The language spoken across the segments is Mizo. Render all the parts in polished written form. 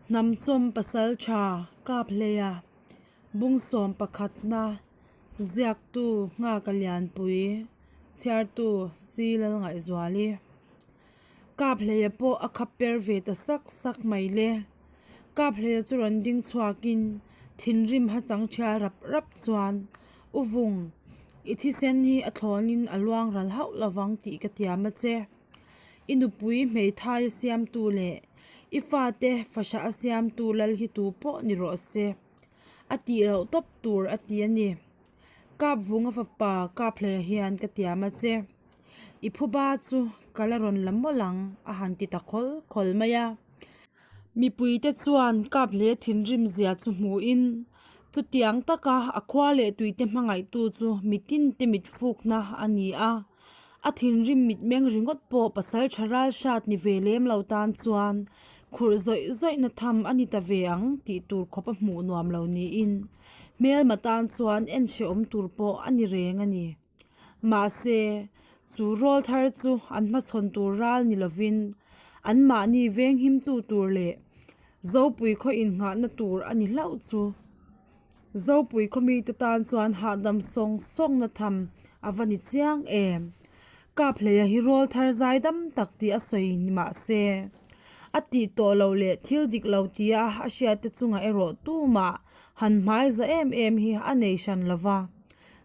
Hnamchawm Pasaltha Kaphleia Bungsawm pakhatna Ziaktu Nghaka Lianpui Chhiartu Si Lalngaihzuali Kaphleia pawh a khap per ve ta sak sak mai le. Kaphleia chu rawn ding chhuakin thinrim ha chang thial rap rap chuan U Vung, i thisen hi a thlawnin a luang ral hauh lovang tih ka tiam a che. I nupui hmeithai a siamtu leh i fate fahrah a siamtu lal hi tu pawh ni rawh se. A tih loh tawp tur a ti a ni. Kap vunga fapa kap hle hian ka tiam a che. I phuba chu ka la rawn la mawlh ang a han ti ta khawl khawl mai a. Mipuite chuan kap hle thinrim zia chu hmuhin chutiang taka a khua leh tuite hmangaihtu chu mitinte mitfukna a ni a. A thinrim mitmeng ringawt pawh pasal tha ral hrat ni ve lem lo tan chuan khurh zawih zawihna tham a ni ta ve ang tih tur khawp a hmuh nuam lo niin hmelma tan chuan en hrehawm tur pawh a ni reng a ni. Mahse, chu rawl thar chu an hmachhawn tur ral ni lovin anmahni venghimtu tur leh Zopui khaw innghahna tur a ni hlauh chu. Zopui khaw mite tan chuan hahdam sawng sawngna tham a va ni chiang em. Kaphleia hi rawl thar zai dam tak tih a sawi ni mah se, a tih tawh loh leh thil dik lo tia a hriatte chungah erawh tumah han hmai za em em hi a nei hran lo va.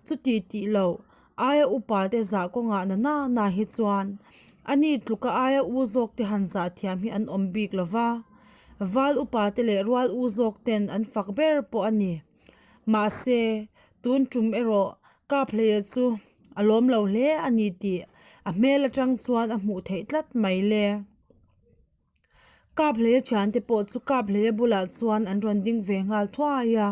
Chuti tih loh aia upa te zah kawngah na na na hi chuan ani tluka aia u zawk te han zah thiam hi an awm bik lo va. Val upa te leh rual u zawk ten an fak ber pawh a ni. Mahse, tun tum erawh Kaphleia chu a lawm lo hle a ni tih a hmel atang chuan a hmuh theih tlat mai le. Kaphleia thiante pawh chu Kaphleia bulah chuan an rawn ding ve nghal thuai a.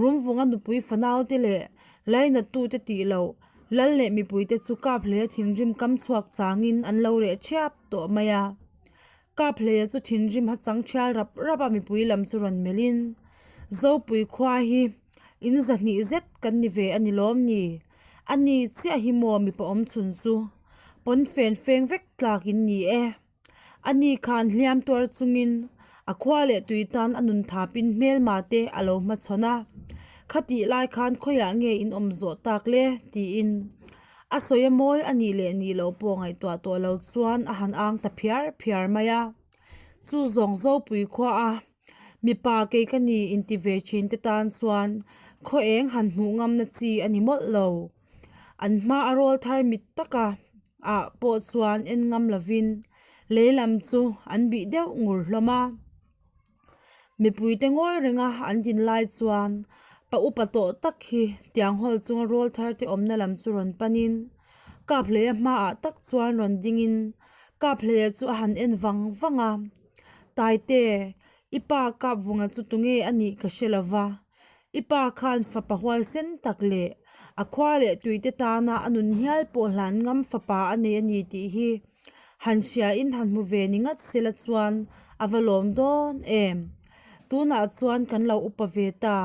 Rumvunga nupui fanaute leh lainattute tih loh lal leh mipuite chu Kaphleia thinrim kam chhuak changin an lo reh thiap tawh mai a. Kaphleia chu thinrim ha chang thial rap rap a mipui lam chu rawn melhin, Zopui khua hi in zahnih zet kan ni ve a ni lawm ni? A ni chiah hi maw mipa awm chhun chu pawnfen feng vek tlak in ni e. A ni khan hliam tuar chungin a khua leh tui tan a nun thapin hmelma te a lo hmachhawn a, Khatih lai khan khawiah nge in awm zawh tak le? tiin a sawi a mawi a nih leh nih loh pawh ngaihtuah tawh lo chuan a han ang ta phiar phiar mai a. Chu zawng Zopui khua a mipa kei ka ni inti ve thin te tan chuan khaw eng han hmuh ngamna chi a ni mawlh lo. An hma a rawl thar mit taka ah pawh chuan en ngam lovin lei lam chu an bih deuh ngur hlawm a. Mipuite ngawi renga an din lai chuan pa upa tawh tak hi tiang hawl chunga rawl thar te awmna lam chu rawn panin Kaphleia hmaah tak chuan rawn dingin Kaphleia chu a han en vang vang a, Taite, i pa Kapvunga chu tunge a nih ka hre lova. I pa khan fapa huaisen tak leh a khua leh tuite tana a nun hial pawh hlan ngam fapa a nei a ni tih hi han hriain han hmu ve ni ngat sela chuan a va lawm dawn em. Tunah chuan kan lo upa ve ta.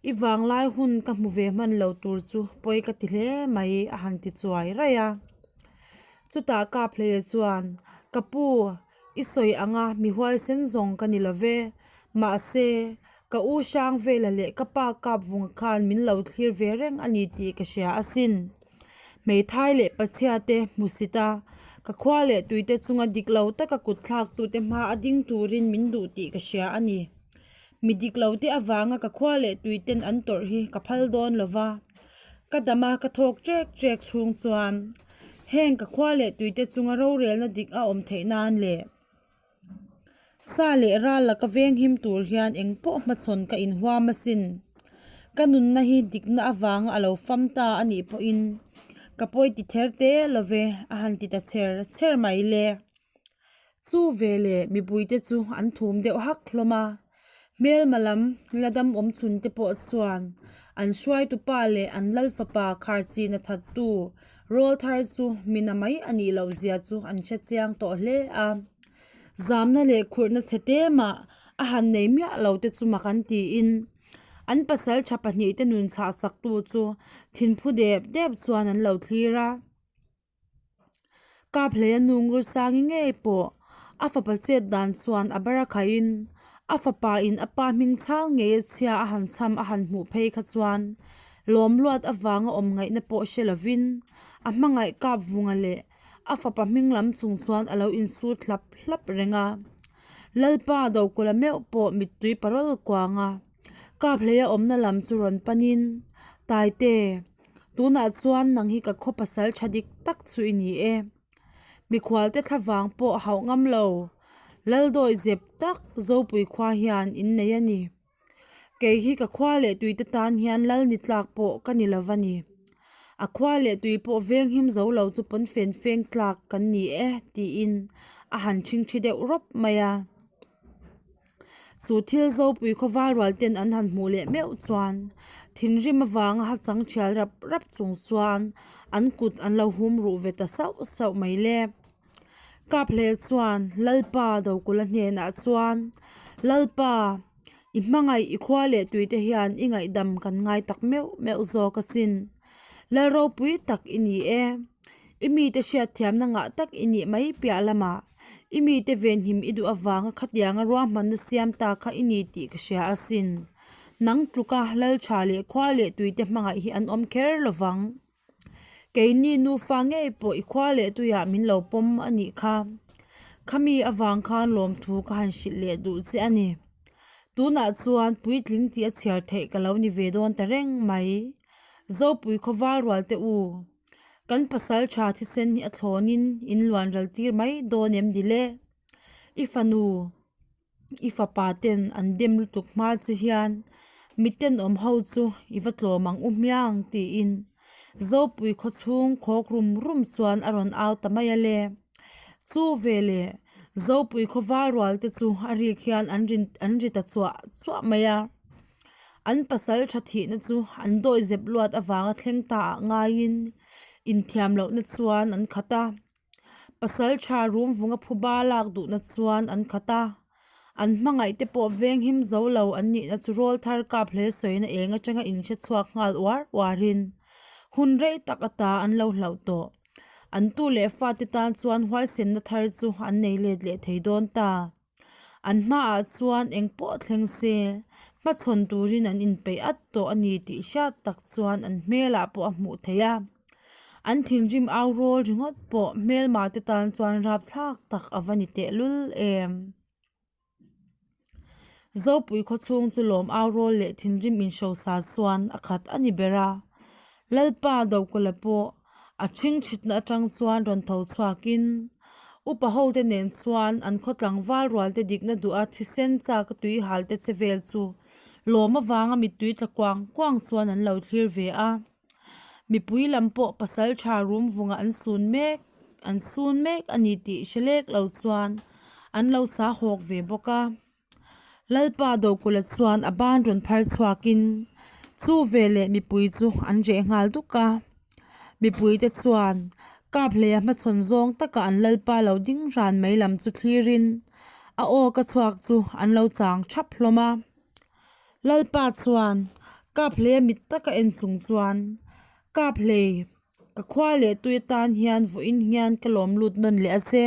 I vanglai hun ka hmu ve hman lo tur chu pawi ka ti hle mai a han ti chuai raih a. Chutah Kaphleia chuan, Ka pu, I sawi anga mi huaisen zawng ka ni lo ve. Mahse, ka u Hrangvela leh ka pa Kapvunga khan min lo thlir ve reng a ni tih ka hria asin. Hmeithai leh Pachhia te hmusit a, ka khua leh tuite chunga dik lo taka kut thlaktute hma a ding turin min duh tih ka hria a ni. Mi dik lo te avanga ka khua leh tuiten an tawrh hi ka phal dawn lo va. Ka dam a ka thawk ṭek ṭek chhung chuan heng ka khua leh tuite chunga rorelna dik a awm theih nan leh sa leh ral laka venghim tur hian eng pawh hmachhawn ka inhuam asin. Ka nunna hi dikna avanga a lo fam ta a nih pawhin ka pawi ti ther te lo ve a han ti ta chher chher mai le. Chu veleh mipuite chu an thum deuh hak hlawm a, hmelma lam la dam awm chhun te pawh chuan an hruaitu pa leh an lal fapa khar chin a thattu rawl thar chu mina mai a nih loh zia chu an hre chiang tawh hle a. Zamna leh khurhna chhe te mah a han nei miah lo te chu mak an tiin an pasal tha pahnihte nun chhah saktu chu thinphu dep dep chuan an lo thlir a. Kaphleia nu Ngursangi ngei pawh a fapa chet dan chuan a bar a khaihin A fapa in a pa hming chhal ngei a chhia a han chham a han hmuh phei kha chuan lawm luat avanga awm ngaihna pawh hre lovin a hmangaih kap vunga leh a fapa hming lam chung chuan a lo insut hlap hlap reng a. Lalpa Dokula meuh pawh mittui parawl kuang a kap hleia awmna lam chu rawn panin, Taite, tunah chuan nang hi ka khaw pasal tha dik tak chu i ni e. Mikhualte thlavang pawh a hauh ngam lo. Laldawi zep tak Zopui khua hian in nei a ni. Kei hi ka khua leh tuite tan hian lal ni tlak pawh ka ni lo va ni. A khua leh tui pawh veng him zo lo chu pawn fen feng tlak kan ni e tiin a han ṭhingṭhi deuh rawp mai a. Chu thil Zopui khawval rual ten an han hmuh leh meuh chuan thinrim avanga ha chang thial rap rap chung chuan an kut an lo hum ruh ve ta sauh sauh mai le. Kaphle chuan Lalpa Dokula hnenah chuan, Lalpa, i hmangaih i khua leh tuite hian i ngaihdam kan ngai tak meuh meuh zawk asin. Lal ropui tak i ni e. I mite hriatthiamna ngah tak i nih mai piah lamah I mite venhim i duh avanga khatianga ruahmanna siam ta kha i ni tih ka hria asin. Nang tluka lal tha leh khua leh tuite hmangaih hi an awm kher lo vang. Keini nufa ngei pawh i khua leh tuiah min lo pawm a nih kha. Khami avang khan lawmthu ka han hrilh leh duh che a ni. Tunah chuan puitling tih a chhiar theih ka lo ni ve dawn ta reng mai. Zopui khawval rual te u. Kan pasal tha thisen hi a thlawnin in luan ral tir mai dawn em ni le? I fanu, i fapa ten an dem lutuk hma che hian mi tenawm ho chu i va tlawm ang u hmiang tiin Zopui khawchhung khawk rum rum chuan a rawn au ta mai a le. Chu veleh Zopui khawval rual te chu a rik hian an rin an ri ta chuah chuah mai a. An pasal tha thihna chu an dawi zep luat avanga thleng ta ah ngaiin inthiam lohna chuan an khat a. Pasal tha rum vunga phuba lak duhna chuan an khat a. An hmangaih te pawh veng him zo lo an nihna chu rawl thar kap hle sawina eng atanga inhre chhuak nghal uar uarin hun rei tak ata an lo hlauh tawh. An tu leh fate tan chuan huaisenna thar chu an nei let leh thei dawn ta. An hmaah chuan eng pawh thleng se, hmachhawn turin an inpeih at tawh a ni tih hriat tak chuan an hmelah pawh a hmuh theih a. An thinrim au rawl ringawt pawh hmelma te tan chuan rapthlak tak a va ni tehlul em. Zopui khawchhung chu lawm au rawl leh thinrim inhrosa chuan a khat a ni ber a. Lalpa Dokula pawh A chhingchhitna atang chuan rawn tho chhuakin upa hote nen chuan an khaw tlangval rualte dikna duha thisen chak a tui halte che vel chu lawm avanga mittui tla kuang kuang chuan an lo thlir ve a. Mipui lam pawh pasal tha rum vungah an sun mek an sun mek a ni tih hre lek lo chuan an lo sa hawk ve bawk a. Lalpa Dokula chuan a ban rawn phar chhuakin chu veleh mipui chu an reh nghal duk a. Mipuite chuan Kaphleia hmachhawn zawng taka an Lalpa lo ding ran mai lam chu thlirin a aw ka chhuak chu an lo chang thap hlawm a. Lalpa chuan Kaphleia mit taka en chung chuan Kaphlei Ka khua leh tui atan hian vawiin hian ka lawm lut nawn leh a che.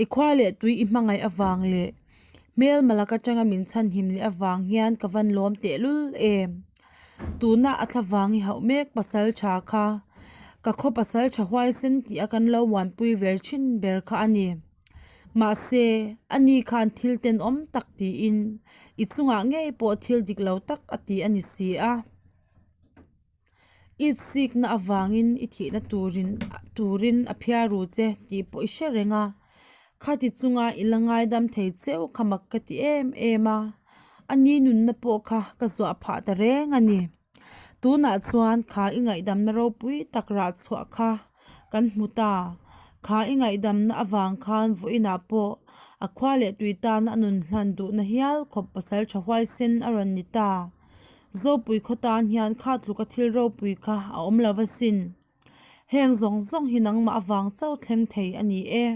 I khua leh tui i hmangaih avang leh hmelma lak atanga min chhanhim leh avang hian ka van lawm tehlul em. Tuna a thlavang i hauh mek pasal tha kha ka khaw pasal tha huaisen tih a kan lo muanpui vel thin ber kha a ni. Mahse, ani khan thil tenawm tak tiin i chungah ngei pawh thil dik lo tak a ti a ni si a. I sikna avangin i thihna turin turin a phiar ru che tih pawh i hre reng a, khati chunga i la ngaidam thei cheu kha mak ka ti em em a, a ni nunna pawh kha ka zuah phah ta reng a ni. Tunah chuan kha i ngaihdamna ropui tak rah chhuah kha kan hmu ta, kha i ngaihdamna avang khan vawiinah pawh a khua leh tui tana a nun hlan duhna hial khawp pasal tha huaisen a rawn ni ta. Zopui khaw tan hian kha tluka thil ropui kha a awm lo asin. Heng zawng zawng hi nangmah avang chauh thleng thei a ni e.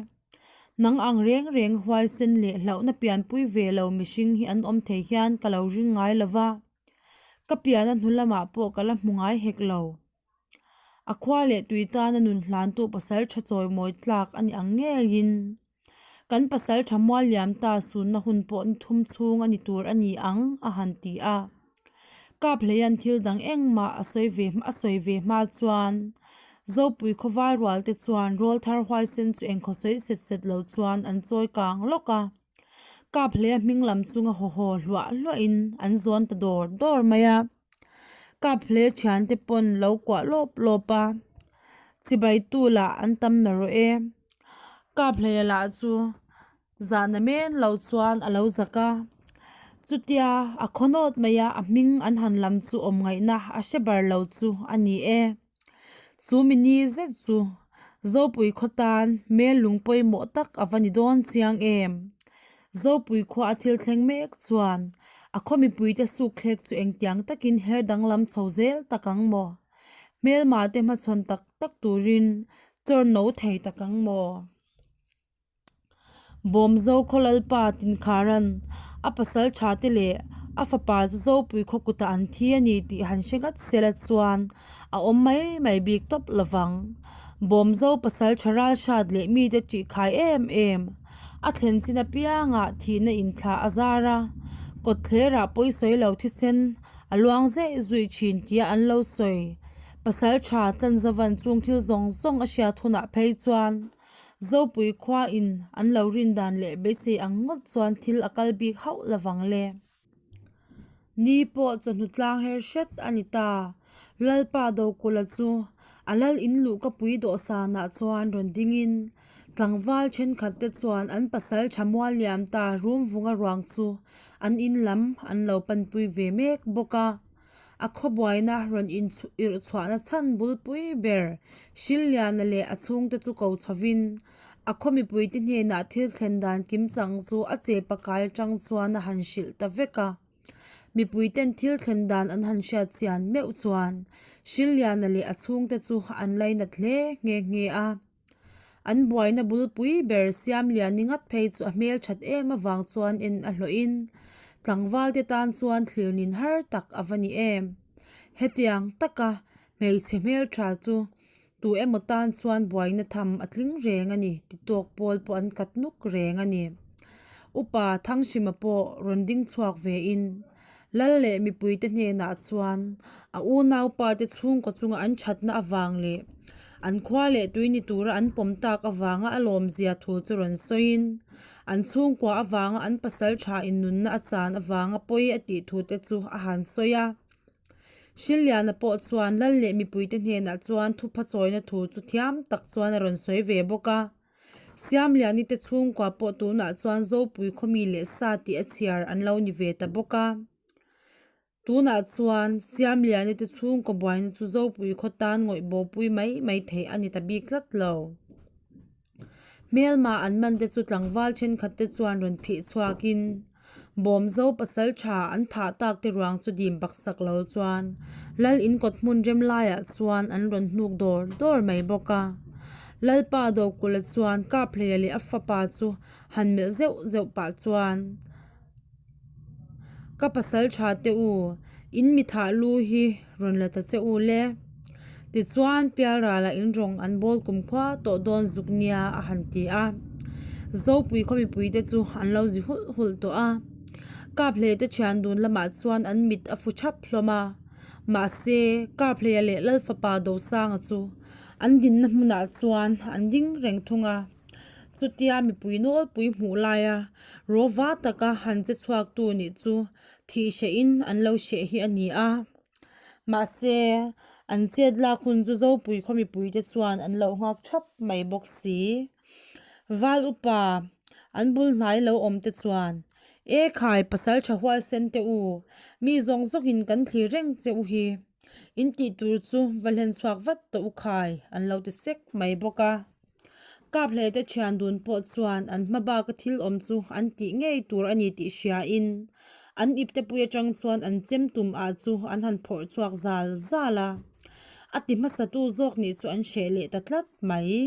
Nang ang reng reng huaisen leh hlauhna pianpui ve lo mihring hi an awm thei hian ka lo ring ngai lo va. Ka piana hnu lamah pawh ka la hmu ngai hek lo. A khua leh tui tana nun hlantu pasal tha chawimawi tlak a ni ang ngeiin. Kan pasalṭha mual liam ta sunna hun pawh ni thum chhung a ni tur a ni ang, a han ti a. Kaphleia'n thil dang engmah a sawi ve a sawi ve hma chuan Zopui khawval rual te chuan rawlthar huaisen chu engkhaw sawi set set lo chuan an chawi kang lawk a. Kaphleia hming lam chunga haw haw hluah hluahin an zawn ta dawr dawr mai a. Kaphleia thiante pawn lo kuah lawp lawp a, chibaitu lah an tam narawh e. Kaphleia lah chu Zahna men lo chuan a lo zak a, chutia a khawnawt mai a a hming an han lam chu awm ngaihna a hre bar lo chu a ni e. Chu mi ni zet chu Zopui khaw tan hmel lung pawimawh tak a va ni dawn chiang em. Zopui khua a thil thleng mek chuan a khaw mipuite sukthlek chu engtiang takin her danglam chho zel tak ang maw? Hmelma te hmachhawn tak tak turin chawr no thei tak ang maw? Bawmzo khaw lalpa Tinkharan a pasal tha te leh a fapa chu Zopui khaw kutah an thi a ni tih han hre ngat sela chuan a awm mai mai bik tawp lovang. Bawmzo pasal tha ral hrat leh mite tih khai em em a thlen chin apiangah thihna inthlah a zar a, kawtthlerah pawisawi lo thisen a luang zeh zuih thin tia an lo sawi. Pasal tha Tlanzavan chung thil zawng zawng a hriat hunah phei chuan Zopui khua in an lo rin dan leh beisei ang ngawt chuan thil a kal bik hauh lovang le. Ni pawh chawhnu tlang her hret a ni ta. Lalpa Dokulha chu a lal in luhka pui dawhsanah chuan rawn dingin tlangval thenkhat te chuan an pasal tha mual liam ta rum vunga ruang chu an in lam an lo panpui ve mek bawk a. A khawbuaina rawn irh chhuahna chhan bulpui ber Hrilliana leh a chhungte chu ko chhovin, a khaw mipuite hnenah thil thlen dan kimchang chu a che pakai atang chuan a han hrilh ta vek a. Mipuiten thil thlen dan an han hriat chian meuh chuan Hrilliana leh a chhungte chu an lainat hle nghe nghe a. An buaina bulpui ber Siamliani ngat phei chu a hmel that em avang chuan en a hlawhin tlangval te tan chuan thlir nin har tak a va ni em. Hetiang taka hmeichhe hmeltha chu tu emaw tan chuan buaina tham a tling reng a ni ti tawk pawl pawh an kat nuk reng a ni. Upa Thanghrima pawh rawn ding chhuak ve in Lal leh mipuite hnenah chuan a unaupa te chhungkaw chunga an thatna avang leh an khua leh tui ni tura an pawm tak avanga a lawmzia thu chu rawn sawiin an chhungkua avanga an pasal tha innunna a chan avanga pawi a tih thu te chu a han sawi a. Hrilliana pawh chuan Lal leh mipuite hnenah chuan thupha chawina thu chu thiam tak chuan a rawn sawi ve bawk a. Siamliani te chhungkua pawh tunah chuan Zopui khawmi leh sa tih a chhiar an lo ni ve ta bawk a. Tunah chuan Siamliani te chhungkaw buaina chu Zopui khaw tan ngawih bawpui mai mai theih a ni ta bik tlat lo. Hmelma an man te chu tlangval thenkhat te chuan rawn phih chhuakin Bawmzo pasal tha an thah tak te ruang chu dim baksak lo chuan Lal in kawt hmun rem laiah chuan an rawn hnuk dawr dawr mai bawk a. Lalpa Dokulha chuan Kaphleia leh a fapa chu han melh zeuh zeuh pah chuan Ka pasal tha te u, in mi thah lu hi rawn la ta che u le. Tichuan Pialralah in rawng an bawl kum khua tawh dawn zuk nia a han ti a. Zopui khaw mipuite chu an lo zi hulh hulh tawh a. Kaphleia te thian dun lamah chuan an mit a fu thap hlawm a. Mahse, Kaphleia leh Lalfapa Dosanga chu an dinna hmunah chuan an ding reng thung a. Chutia mipui nawlpui hmuh laia rawva taka han che chhuaktu nih chu thih hrehin an lo hreh hi a ni a. Mahse, an chet lak hun chu Zopui khaw mipuite chuan an lo nghak thap mai bawk si. Val upa an bul hnai lo awm te chuan, E khai pasal tha hual sen te u, mi zawng zawngin kan thlir reng che u hi. In tih tur chu va hlen chhuak vat tawh u khai an lo ti sek mai bawk a. Kap hlei te thian dun pawh chuan an hma baka thil awm chu an tih ngei tur a ni tih hriain an ipte pui atang chuan an chem tum ah chu an han phawrh chhuak zal zal a. A ti hmasa tu zawk nih chu an hreh leh ta tlat mai.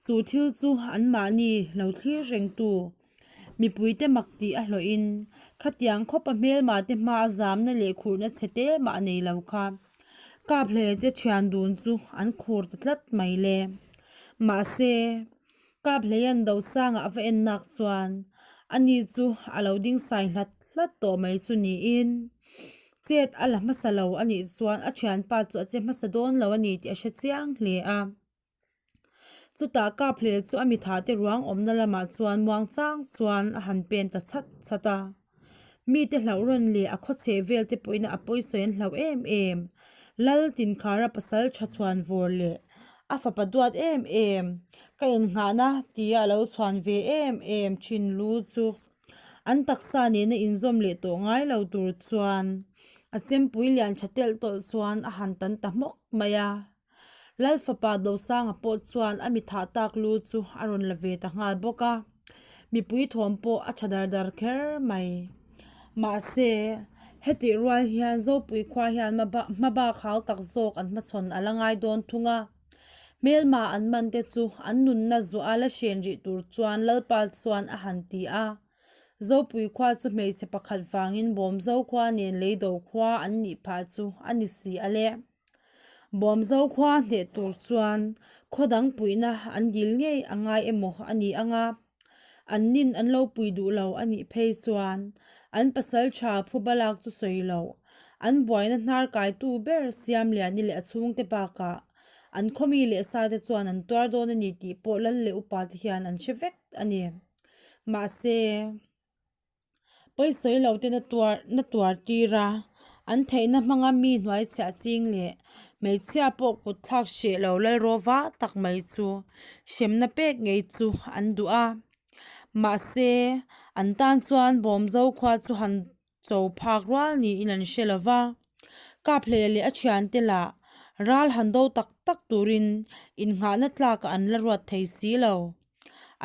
Chu thil chu anmahni lo thlir reng tu Mipuite mak tih a hlawhin, khatiang khawpa hmelma te hma a zamna leh khurhna chhe te mah a nei lo kha. Kap hle te thian dun chu an khur ta tlat mai le. Mahse, Kaphleia'n Dosanga a va en nak chuan ani chu a lo ding sai hlat hlat tawh mai chu niin chet a la hmasa lo a nih chuan a thianpa chu a che hmasa dawn lo a ni tih a hre chiang hle a. Chutah Kaphlei chu a mitha te ruang awmna lamah chuan muang chang chuan a han pen ta chhat chhat a. Mite hlauh rawn leh a khaw chheh vel te pawhin a pawisawi an hlauh em em. Lal Tinkhara pasal tha chhuan vawr leh a fapa duat em em, ka innghahna tia a lo chhuan ve em em thin lu chu an taksa nena inzawm leh tawh ngai lo tur chuan a chempui lian tha telh tawlh chuan a han tan ta hmawk mai a. Lal fapa Dosanga pawh chuan a mi thah tak lu chu a rawn la ve ta nghal bawk a, mipui thawm pawh a tha dar dar kher mai. Mahse, hetih rual hian Zopui khua hian hmabak hau tak zawk an hmachhawn a la ngai dawn thung a, hmelma an man te chu an nunna zuah a la hren rih tur chuan Lalpa chuan a han ti a. Zopui khua chu hmeichhe pakhat vangin Bawmzo khua nen Leido khua an nih phah chu a ni si a le. Bawmzo khua hneh tur chuan khaw dang puihna an dil ngei a ngai emaw a ni ang a, an nin an lo pui duh lo a nih phei chuan an pasal tha phuba lak chu sawi loh, an buaina hnar kaitu ber Siamliani leh a chhungte bakah an khawmi leh sate chuan an tuar dawn a ni tih pawh lal leh upa te hian an hre vek a ni. Mahse. Pawisawi lo te na tuar na tuar tir a, an theihna hmanga mi hnuai chhiah ching leh hmeichhia pawh kut thlak hreh lo lalrawva tak mai chu hremna pek ngei chu an duh a. Mahse, an tan chuan Bawmzo khua chu han cho phak rual niin an hre lo va. Kaphleia leh a thiante lah ral han do tak tak turin innghahna tlakah an la ruat thei si lo.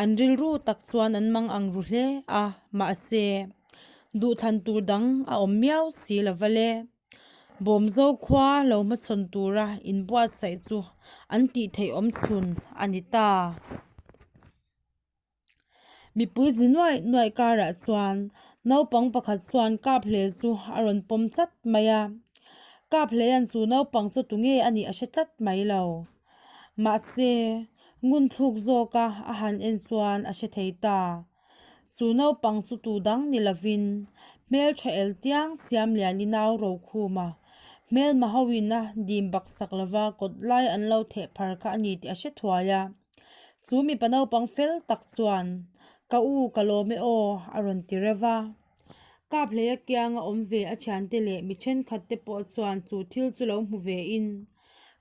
An rilru tak chuan an mang ang ru hle a, mahse, duhthlan tur dang a awm miau si lo va le. Bawmzo khua lo hmachhawn tura inbuatsaih chu an tih theih awm chhun a ni ta. Mipui zi nuaih nuaih karah chuan naupang pakhat chuan kap hle chu a rawn pawm tlat mai a, kap hleia'n chu naupang chu tunge a nih a hre tlat mai lo. Mahse, ngun thluk zawka a han en chuan a hre thei ta. Chu naupang chu tu dang ni lovin hmeltha el tiang Siamliani nau Rokhuma hmelma hoin a dim baksak lova kawt lai an lo theh phar kha a ni tih a hre thuai a. Chu mipa naupang fel tak chuan, Ka u, ka lawm e aw, a rawn ti reuh va. Kaphleia kianga awm ve a thiante leh mi thenkhat te pawh chuan chu thil chu lo hmu ve in,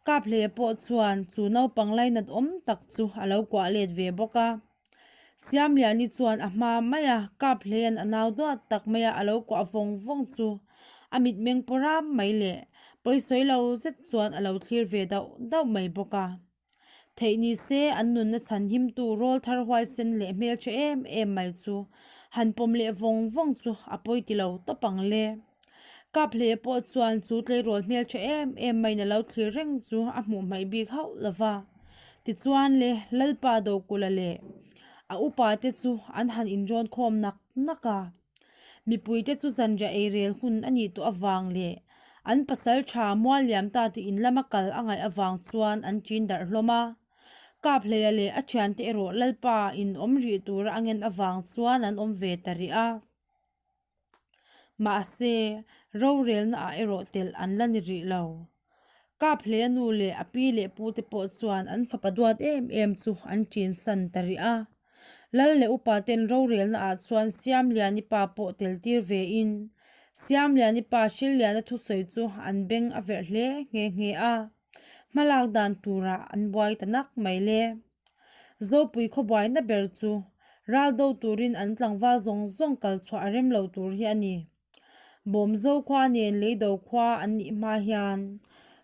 Kaphleia pawh chuan chu naupang lainat awm tak chu a lo kuah let ve bawk a. Siamliani chuan a hma maia Kaphleia'n a nau duat tak maia a lo kuah vawng vawng chu a mitmeng pawh ram mai leh pawisawi lo zet chuan a lo thlir ve dauh dauh mai bawk a. Theih ni se an nunna chhan himtu rawl thar huaisen leh hmeltha em em mai chu han pawm leh vawng vawng chu a pawi ti lo tawp ang le. Kaphleia pawh chuan chu tleirawl hmeltha em em maiin a lo thlir reng chu a hmuh hmaih bik hauh lo va. Tichuan le Lalpa Dokulha leh a upa te chu an han inrawn khawm nak nak a. Mipuite chu zanriah ei rel hun a nih tawh avang leh an pasal tha mual liam ta te in lama kal a ngaih avang chuan an ṭin darh hlawm a. Kaphleia leh a ṭhiante erawh Lalpa in awm rih tura a ngen avang chuan an awm ve ta rih a. Mahse, rorelna ah erawh telh an la ni rih lo. Kaphleia nu leh a pi leh pu te pawh chuan an fapa duat em em chu an ṭin san ta rih a. Lal leh upa ten rorelna ah chuan Siamliani pa pawh tel tir ve in, Siamliani pa Hrilliana thusawi chu an beng a verh hle nghe nghe a. Hmalak dan turah an buai ta nak mai le. Zopui khawbuaina ber chu ral do turin an tlangval zawng zawng kal chhuah a rem lo tur hi a ni. Bawmzo khua nen Leido khua an nih hma hian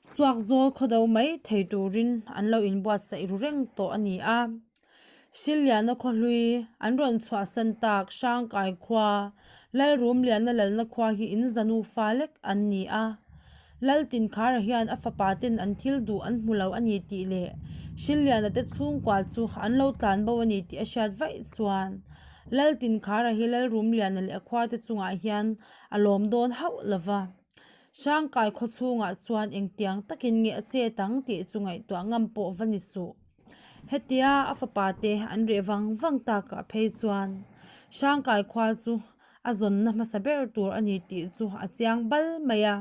Suakzawl khawdo mai thei turin an lo inbuatsaih ru reng tawh a ni a. Hrilliana khawhlui an rawn chhuahsan tak Hrangkai khua, Lalrumliana lalna khua hi in za nufa lek an ni a. Laltinkhara hian a fapa ten an thil duh an hmu lo a ni tih leh Hrilliana te chhungkua chu an lo tlan bo a ni tih a hriat vaih chuan Laltinkhara hi Lalrumliana leh a khuate chungah hian a lawm dawn hauh lo va. Hrangkai khaw chhungah chuan engtiang takin nge a chet ang tih chu ngaihtuah ngam pawh va ni suh. Hetia a fapa te an reh vang vang takah phei chuan Hrangkai khua chu a zawnna hmasa ber tur a ni tih chu a chiang bal mai a.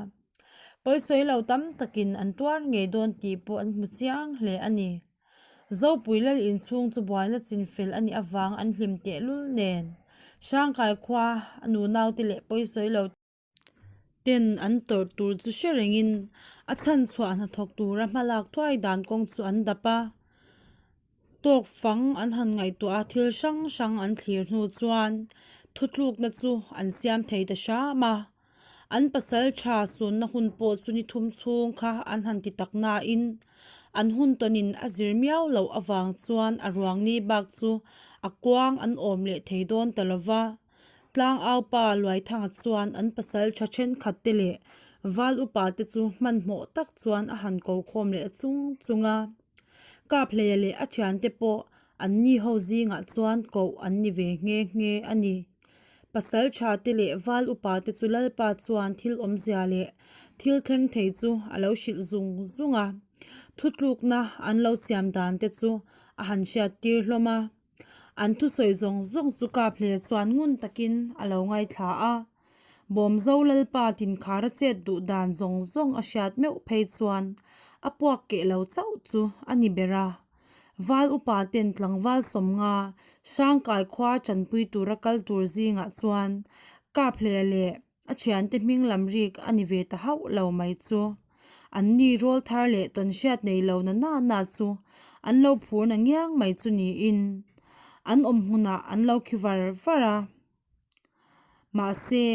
Pawisawi lo tam takin an tuar ngei dawn tih pawh an hmu chiang hle a ni. Zopui lal inchhung chu buaina chinfel a nih avang an hlim tehlul nen Hrangkai khua a nunaute leh pawisawi lo ten an tawrh tur chu hre rengin a chhanchhuah hnathawk tura hmalak thuai dan kawng chu an dap a. Tawk fang an han ngaihtuah a, thil hrang hrang an thlir hnu chuan thutlukna chu an siam thei ta hram a. An pasal tha sunna hun pawh chu ni thum chhung kha an han ti tak nain an hun tawnin a zir miau loh avang chuan a ruang ni bak chu a kuang an awm leh thei dawn ta lo va. Tlangaupa Luaithanga chuan an pasal tha thenkhat te leh val upa te chu hmanhmawh tak chuan a han ko khawm leh chung chung a. Kaphleia leh a thiante pawh an ni ho zingah chuan koh an ni ve nghe nghe a ni. Pasal tha te leh val upa te chu Lalpa chuan thil awmzia leh thil thleng thei chu a lo hrilh zung zung a, thutlukna an lo siam dan te chu a han hriat tir hlawm a. An thusawi zawng zawng chu Kaphle chuan ngun takin a lo ngaithla a. Bawmzo Lalpa tinkhara chet duh dan zawng zawng a hriat meuh phei chuan a puak keh lo chauh chu a ni ber a. Val upa ten tlangval sawmnga Hrangkai khua chanpui tura kal tur zingah chuan Kaphle leh A thiante hming lam rik a ni ve ta hauh lo mai chu. An ni rawl thar leh tawn hriat nei lo na na na chu an lo phur na ngiang mai chu niin an awm hmunah an lo khi var var a. Mahse,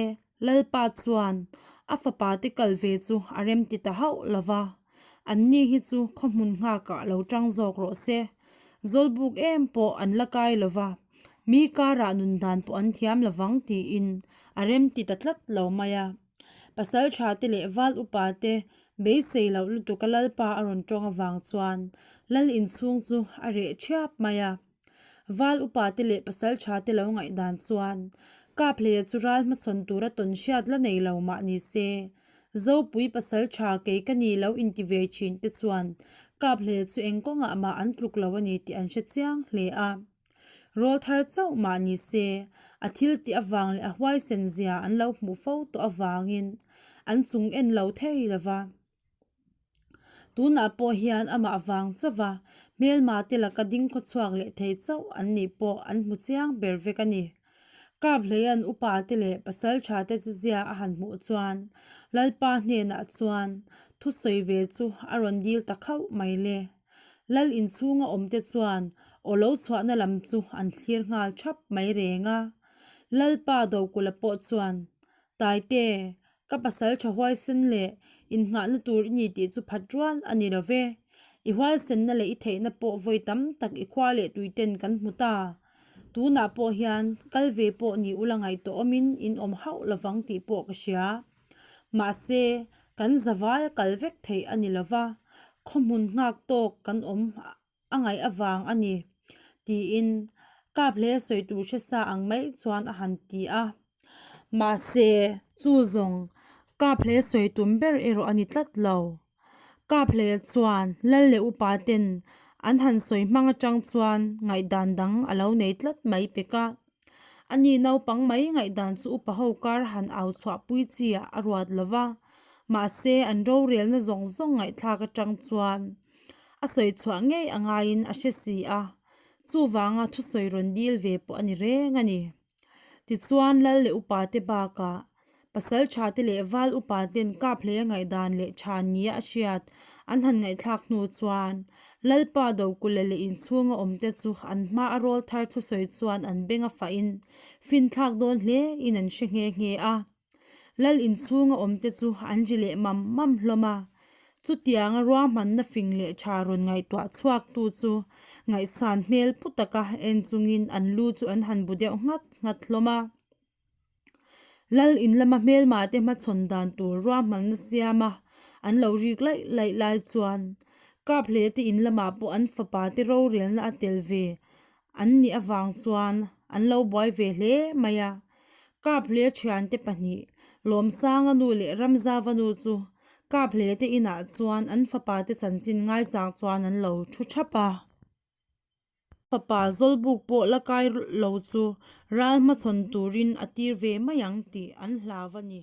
Lalpa chuan a fapa te kal ve chu a rem ti ta hauh lo va. Anni hi chu khaw hmun nghakah lo tang zawk rawh se. Zawlbuk em pawh an la kai lo va, mi karah nun dan pawh an thiam lo vang tiin a rem ti ta tlat lo mai a. Pasal tha te leh val upa te beisei loh lutuk a Lalpa a rawn tawng avang chuan Lal inchhung chu a reh thiap mai a. Val upa te leh pasal tha te lo ngaihdan chuan Kaphleia chu ral hmachhawn tura tawn hriat la nei lo mah ni se, Zopui pasal tha kei ka ni lo inti ve thin te chuan Kaphleia chu eng kawngah mah an tluk lo a ni tih an hre chiang hle a. Rawl thar chauh mah ni se, a thil tih avang leh a huaisen zia an lo hmuh fo tawh avangin an chung en lo thei lo va. Tunah pawh hian amah vang chauh va, hmelma te laka ding khaw chhuak leh thei chauh an nih pawh an hmu chiang ber vek a ni. Kaphleia'n upa te leh pasal tha te chizia a han hmuh chuan Lalpa hnenah chuan thusawi ve chu a rawn dil ta khauh mai le. Lal inchhunga awm te chuan aw lo chhuahna lam chu an thlir nghal thap mai reng a. Lalpa Dokulh-a pawh chuan, Taite, Ka pasal tha huaisen leh innghahna tur i ni tih chu phat rual a ni lo ve. I huaisenna leh i theihna pawh vawi tam tak i khua leh tuiten kan hmu ta. Tunah pawh hian kal ve pawh ni ula ngaihtuah awmin in awm hauh lovang tih pawh ka hria. Mahse, kan zavaia kal vek theih a ni lo va, khawhmun nghak tawk kan awm a ngaih avang a ni, tiin Kaphleia sawi tur hre sa ang mai chuan a han ti a. Mahse, chu zawng Kaphleia sawi tum ber erawh a ni tlat lo. Kaphleia chuan Lal leh upa ten an han sawi hmang atang chuan ngaihdan dang a lo nei tlat mai pek a. Ani naupang mai ngaihdan chu upa ho kar han au chhuah pui chi ah a ruat lo va, mahse an rorelna zawng zawng ngaihthlak atang chuan A sawi chhuah ngei a ngaiin a hre si a, chuvanga thusawi rawn dil ve pawh a ni reng a ni. Tichuan Lal leh upa te bakah pasal tha te leh val upa ten kap hlei a ngaihdan leh tha nia a hriat an han ngaihthlak hnu chuan Lalpa Dokulh leh inchhunga awm te chu an hma a rawl thar thusawi chuan an beng a fahin finthlak dawn hle in an hre nghe nghe a. Lal inchhunga awmte chu an ri leh mam mam hlawm a, chutianga ruahmanna fing leh tha rawn ngaihtuah chhuaktu chu ngaihsan hmel pu taka en chungin an lu chu an han bu deuh nghat nghat hlawm a. Lal in lama hmelma te hmachhawn dan tur ruahmanna siama an lo rik laih laih lai chuan Kaphle te in lamah pawh an fapa te rorelna a tel ve an nih avang chuan an lo buai ve hle mai a. Kaphle thiante pahnih, Lawmsanga nu leh Ramzava nu chu Kaphle te inah chuan an fapa te chanchin ngaichang chuan an lo thu thap a. Fapa Zawlbuk pawh la kai lo chu ral hmachhawn turin a tir ve mai ang tih an hlau a ni.